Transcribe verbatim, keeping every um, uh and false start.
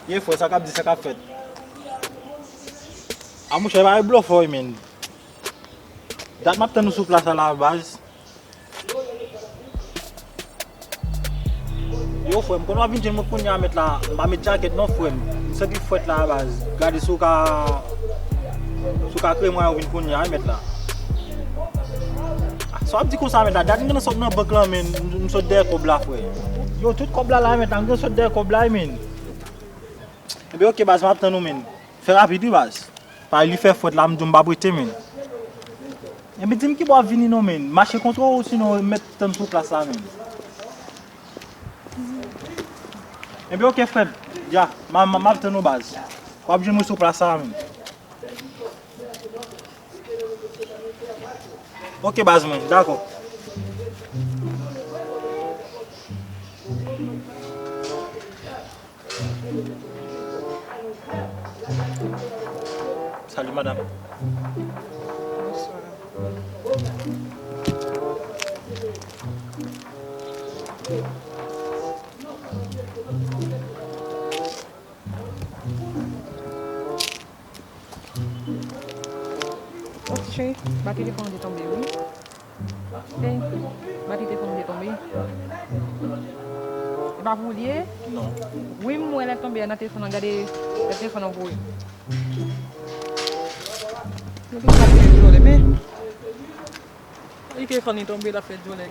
Ye frè, sa k ap di, sa k ap fèt? A monchè, pa blofè wi, men. Dat m ap tann ou sou plas la, la, baz. Yo, frè m, konnen w ap vin jwenn mwen kounye a, mèt la. M pa met djakèt non, frè m. M santi l frèt la, baz. Gade si w ka, si w ka kreye mwayen w vin kounye a, wi, mèt la. Ah, sa w ap di konsa, mèt la? Dat m gentan sot nan bank lan, men. M, m sot dèyè kòb la, frè. Yo, tout kòb la la, mèt la. M gentan sot dèyè kòb la, wi, men. Ebyen, oke, baz, m ap tann ou, men. Fè rapid, wi, baz. Paske li fè frèt la, m di w m p ap rete, men. Ebyen, di m kibò w ap vini non, men. Mache kontre w, sinon, m mèt tann sou plas la, men. Ebyen, oke, frè m. Ya, m a, m a, m ap tann ou, baz. W ap jwenn mwen sou plas la, men. Oke, baz mwen, dakò. Salut, madame. Bonsoir. Oh, ti cheri, batri telefòn ou te tonbe, wi. Ey, batri telefòn ou te tonbe. E pa pou ou li ye? Non. Wi, m wè lè tonbe a nan telefòn nan, gade lè telefòn nan voye. Mwen tout sa fè djòlè, men. Li telefòn li tonbe, l ap fè djòlè.